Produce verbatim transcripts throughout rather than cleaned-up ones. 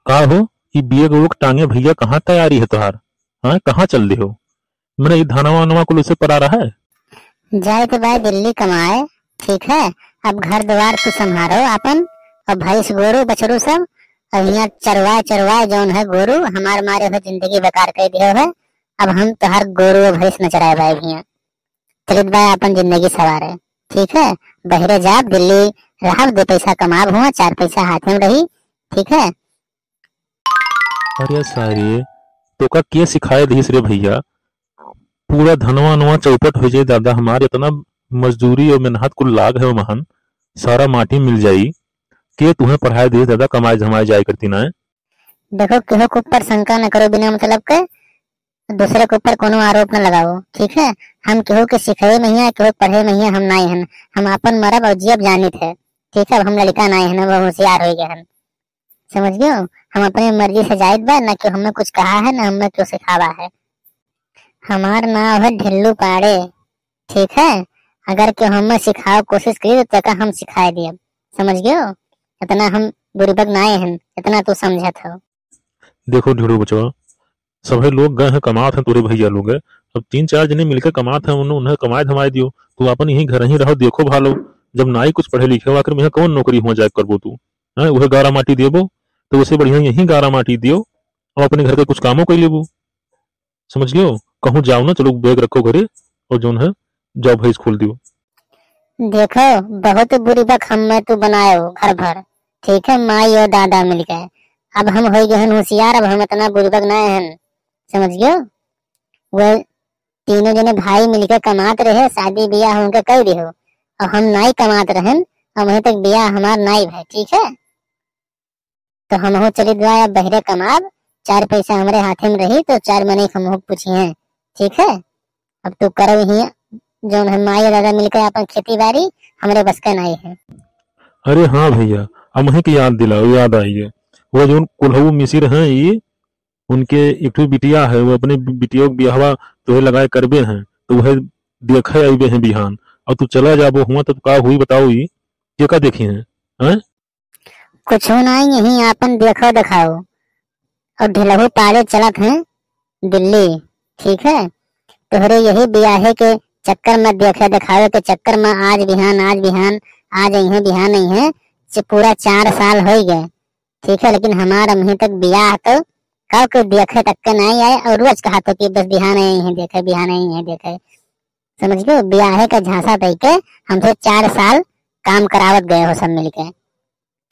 का हो, ई bag उग टांगे भइया, कहाँ तैयारी है तोहार? हाँ, कहाँ चल दिहो? मने ई धनवा वनवा कुल उसे परा रहा है? जाए तो बा दिल्ली कमाए, ठीक है? अब घर द्वार तू संभारो आपन, और भैंस गोरू बछरू सब, और हियाँ चरवाए चरवाए जौन है गोरू, हमार मारे हो जिंदगी बेकार कर दियो है। अब हम तोहार गोरू और भैंस न चराए बा हियाँ। चलित बा आपन जिंदगी सवारे, ठीक है? बहरे जाब, दिल्ली रहब, दो पैसा कमाब हुआ, चार पैसा हाथ में रही, ठीक है? अरे सारे, तोका के सिखाए दिस रे भइया? पूरा धनवा नवा चौपट हो जाए दादा, हमार इतना मजदूरी और मेहनत कुल लाग है वहन, सारा माटी मिल जाई। के तुहें पढ़ाए दिस दादा, कमाए धमाए जाए करती ना? देखो, केहू के ऊपर शंका न करो बिना मतलब के, दूसरे के ऊपर कोनो आरोप न लगाओ, ठीक है? हम केहू के सिखाए में हिया, केहू के पढ़े में हिया हम नाई हन। हम आपन मरब और जियब जानित है, ठीक है? अब हम लड़का नाई हन, अब होशियार हो गए हन, समझ गयो? हम अपने मर्जी से जाइत बा, ना केहू हमें कुछ कहा है, ना हमें केहू सिखावा है। हमार नाव है ढिल्लू पाड़े, ठीक है? अगर केहू हमें सिखावे कोशिश करी तो तेका हम सिखाए दियब, समझ गयो? इतना हम बुरबक नाए हन, इतना तू समझत हो। देखो ढिल्लू बचवा, सभे लोग गए हैं कमात हैं, तोरे भइया लोग हैं, अब तीन चार जने मिलकर कमात हैं, उन्हें, उन्हें कमाए धमाए दियो। तू अपन यहीं घर ही रहो, देखो भालो, जब नाई कुछ पढ़े लिखे हो, आखिर में यहाँ कौन नौकरी हुआ जाए करबो तू? हैं, उहे गारा माटी देबो, तो उसे बढ़िया यहीं गारा माटी दियो और अपने घर के कुछ कामों कर लेबो, समझ गयो? कहूँ जाओ ना, चलो bag रखो घरे और जौन है, जाओ भैंस खोल दियो। देखो, बहुत बुरबक हम में तू बनायो घर भर, ठीक है, माई और दादा मिलके। अब हम हो गए हन होशियार, अब हम इतना बुरबक ना हन, समझ गयो? वे तीनों जने भाई मिलके कमात रहे, शादी बियाह उनके कर दिहो, और हम नाई कमात रहन, और वहीं तक बियाह हमार नाई भय, ठीक है? तो हमहू चलित बा अब बहरे कमाब, चार पैसा हमरे हाथे में रही तो चार मनई हमहू पूछी हैं, ठीक है? अब तू करब ही जौन हम माई दादा मिलके अपन खेती बाड़ी, हमरे बस का नाई है। अरे हाँ भइया, अब वहीं की याद दिलाओ, याद आई है। वो जौन कुल्हऊ मिसिर हैं, ये उनके एक ठो बिटिया है, वो अपने बि-, बिटियों के बियाहवा तोहे लगाए करबे हैं, तो वह देखे अइबे हैं बिहान। और तू चला जाबो हुआ, तब का हुई बताओ, ई के का देखी हैं, हैं? कुछो नाई, यहीं आपन देखो देखाओ। और ढिलहू पाड़े चलत हैं दिल्ली, ठीक है? तोहरे यही बियाहे के चक्कर में, देखे देखावे के चक्कर में आज बिहान, आज बिहान, आज अइहें, बिहान अइहें, से पूरा चार साल हो गए, ठीक है? लेकिन हमार अभी तक बियाह तो कब के देखे तक के नाई आए, और रोज कहा तो कि बस बिहान अइहें देखे, बिहान अइहें देखे, समझ गयो? बियाहे का झांसा दे के हमसे चार साल काम करावत गए हो सब मिलके,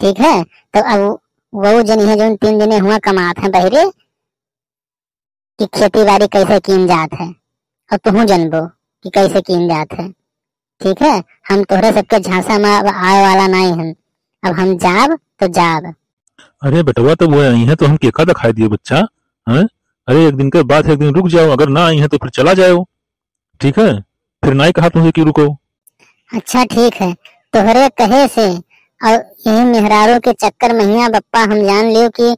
ठीक है? तो अब वो जन है, जौन तीन जने हुआ कमात हैं बहरे, कि खेती बाड़ी कैसे कीन जात है, और तुहूँ जनबो कि कैसे कीन जात है, ठीक है? हम तोहरे सबके झांसा में अब आए वाला नाई हन। अब हम जाब तो जाब। अरे बेटवा, तो वो आई हैं तो हम केका दिखाई दिए बच्चा, हैं? अरे एक दिन के बाद एक दिन रुक जाओ, अगर ना आई हैं तो फिर चला जाओ, ठीक है? फिर नाई कहा तुमसे कि रुको। अच्छा ठीक है, तोहरे कहे से और यही मेहरारू के चक्कर में हिया बप्पा हम जान लियो कि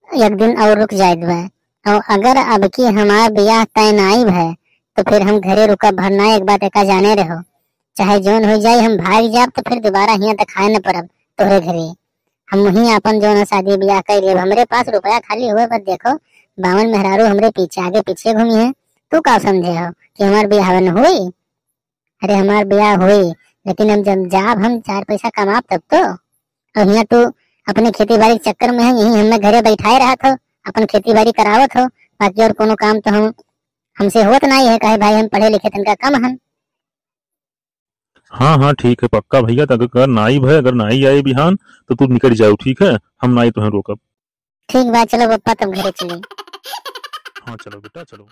एक दिन और रुक जाइत बा। और अगर अब की हमार बियाह तय नाई भय, तो फिर हम घरे रुकब भर ना, एक बात एका जाने रहो। चाहे जौन हो जाए, हम भाग जाब, तो फिर दोबारा हियाँ देखाए न पड़ब तोहरे घरे। हम वहीं आपन जौन है शादी बियाह कर लेब। हमरे पास रुपया खाली हुए, बस देखो, बावन मेहरारू हमरे पीछे, आगे पीछे घूमी है। तू का समझे हो कि हमार बियाह न हुई? अरे, हमार बियाह होई, लेकिन हम जब जाब, हम चार पैसा कमाब तब तो। और हियाँ तू अपने खेती बाड़ी के चक्कर में है, यहीं हमें घरे बैठाए रहत हो, अपन खेती बाड़ी करावत हो, बाकी और कोनो काम तो हम, हमसे होत नाई है, काहे भाई हम पढ़े लिखे तनका कम हन। हाँ, हाँ, ठीक है, पक्का भैया, तो अगर नाई भय, अगर नाई आए बिहान, तो तू निकल जाओ, ठीक है? हम नाई तुहें रोकब। ठीक बा, चलो पप्पा, तब घरे चली। हाँ, चलो बेटा, चलो।